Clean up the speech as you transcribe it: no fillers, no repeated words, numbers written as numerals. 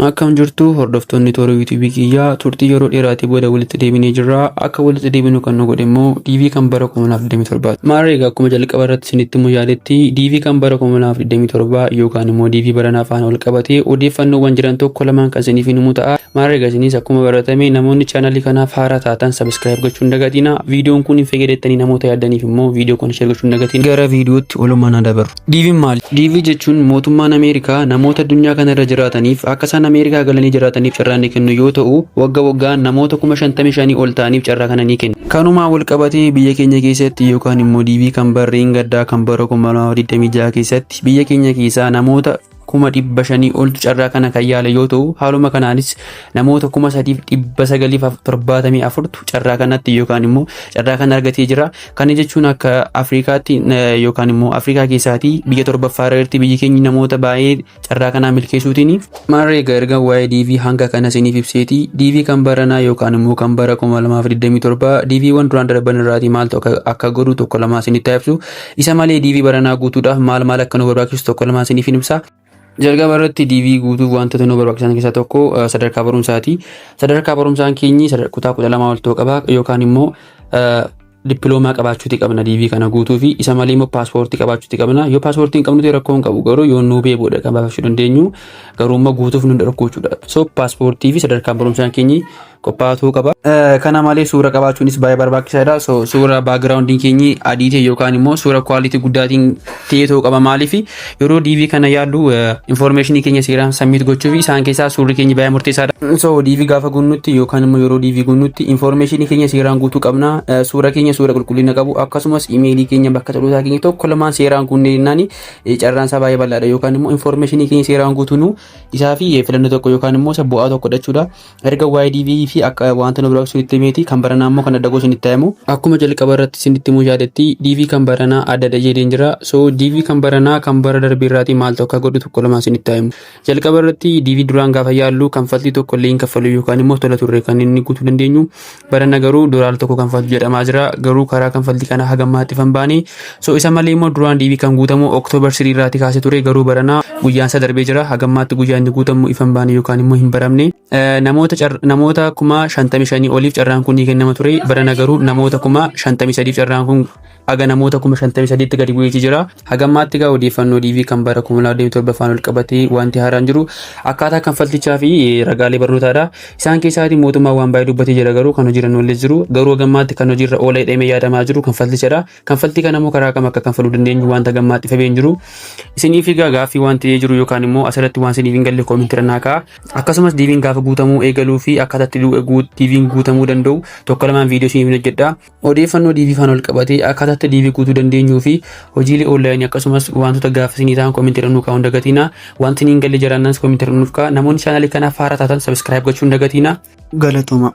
Akkam jirtu hordoftoonni toora yuutuubii kiyyaa? Turtii yeroo dheeraatii booda walitti deebinee jirra. Akka walitti deebinu kan nu godhe immoo DV kan bara 2027. Maarree egaa, akkuma jalqaba irratti isinitti immoo yaaletti, DV kan bara 2027 yookaan immoo DV baranaa faana wal qabatee odeeffannoowwan jiran tokko lamaan kan isiniif himu ta'a. Maarree egaa, isinis akkuma baratame namoonni chaanalii kanaaf haaraa taatan subscribe gochuu hin dagatina. Viidiyoon kun hin fayyadattanii namoota yaaddaniif immoo viidiyoo kana share gochuu hin dagatina. Gara viidiyootti oolumaan dabarru. DV maali? DV jechuun mootummaan Ameerikaa namoota addunyaa kanarra jiraataniif akka isaan Ameerikaa galanii jiraataniif carraa inni kennu yoo ta'u, wagga waggaan namoota 55,000 ol ta'aniif carraa kana ni kenna. Kanumaan wal qabatee biyya keenya keessatti yookaan immoo DV kan barreen gaddaa kan bara 2026 keessatti biyya keenya keessaa namoota 500,000 oltu carraa kana kan yaale yoo ta'u, haaluma kanaanis namoota 3974tu carraa kanatti yookaan immoo carraa kana argatee jira. Kana jechuun akka Afrikaatti yookaan immoo Afrikaa keessaatii biyya torbaffaa irratti biyyi keenya namoota baay'ee carraa kanaa milkeessuutiin. Maarree egaa, erga waa'ee DV hanga kana isiniif ibseeti, DV kan baranaa yookaan immoo kan bara 2027 DVwwan duraan darban irraatii maaltu akka godhu tokko lamaa isinitti ibsu. Isa malee DV baranaa guutuudhaaf maal maal akka nu barbaachisu tokko lamaa isiniif ibsa. Jalqaba irratti DV guutuuf wantoota nu barbaachisan keessaa tokko sadarkaa barumsaati. Sadarkaa barumsaan keenyi kutaa 12 ol ta'uu qaba yookaan immoo dippiloomaa qabaachuuti qabna DV kana guutuu fi isa malee immoo paaspoortii qabaachuuti qabna. Yoo paaspoortii hin qabnu ta'e rakkoo hin qabu, garuu yoo nuu bee booda kan baafachuu dandeenyu, garuu immoo guutuuf nu rakkoo jechuudha. So paaspoortii fi sadarkaan barumsaan keenyi qophaa'aa ta'uu qaba. Kana malee suura qabaachuunis baay'ee barbaachisaadha. So suura backgroundiin keenyi adii ta'e yookaan immoo suura quality guddaatiin ta'e ta'uu qaba. Maaliif? Yeroo DV kana yaallu informationii keenya seeraan submit gochuu fi isaan keessaa suurri keenya baay'ee murteessaadha. So DV gaafa guunnutti yookaan immoo yeroo DV guunnutti informationii keenya seeraan guutuu qabna. Suura keenya suura qulqullina qabu, akkasumas imeelii keenya, bakka dhalootaa keenya tokko lamaan seeraan guunnee jennaan carraan isaa baay'ee bal'aadha, yookaan immoo informationii keenya seeraan guutuunu isaa fi filannoo tokko yookaan immoo isa bu'aa tokko jechuudha. Erga waa'ee DV fi akka wanta nu barbaachisu itti himeeti, kan baranaa immoo kan adda gosa itti himu. Akkuma jalqaba irratti isinitti himuu yaadetti, DV kan baranaa adda adda jedheen jira. So DV kan baranaa kan bara darbee irraatii maaltu akka godhu tokko lamaa isinitti himu. Jalqaba irratti DV duraan gaafa yaallu kanfaltii tokko illee hin kaffalu yookaan immoo tola turre kan inni guutuu dandeenyu. Barana garuu $1 kanfaltu jedhamaa jira. Garuu karaa kanfaltii kana haga ammaatti hin baane. So isa malee immoo duraan DV kan guutamu October 3 irraatii kaasee ture, garuu baranaa guyyaan isaa darbee jira. Haga ammaatti guyyaan inni guutamu ifa hin baane yookaan immoo hin baramne. Namoota 55,000 oliif carraan kun ni kennama ture. Barana garuu namoota 53,000f carraan kun haga namoota 53,000tti gadi bu'eetii jira. Haga ammaatti egaa odeeffannoo DV kan bara 2027 faana wal qabatee wanti haaraan jiru akkaataa kanfaltichaa fi ragaalee barnootaadha. Isaan keessaatii mootummaan waan baay'ee dubbatee jira, garuu kan hojiirra hin oolle jiru. Garuu haga ammaatti kan hojiirra oola jedhamee yaadamaa jiru kanfaltichadha. Kanfaltii kana immoo karaa kam akka kanfaluu dandeenyu wanta gammaatti ifamee hin jiru. Isiniif egaa gaaffii waan ta'ee jiru yookaan immoo asirratti waan isiniif hin galle commentii irra naa ka'a. Akkasumas DVn gaafa guutamuu eegaluu fi akkaataa itti DVn guutamuu danda'u tokko lamaan viidiyoo isiniif hojjedha. Odeeffannoo DV faana wal qabatee akkaataa itti DV guutuu dandeenyuu fi hojiilee onlineii, akkasumas wantoota gaaffii isinii ta'an commentii irra nuu kaa'uu hin dagatina. Wanti hin galle jiraannaan commentii irra nuuf ka'a. Namoonni chaanalii kanaaf haaraa taatan subscribe gochuu hin dagatina. Galatooma.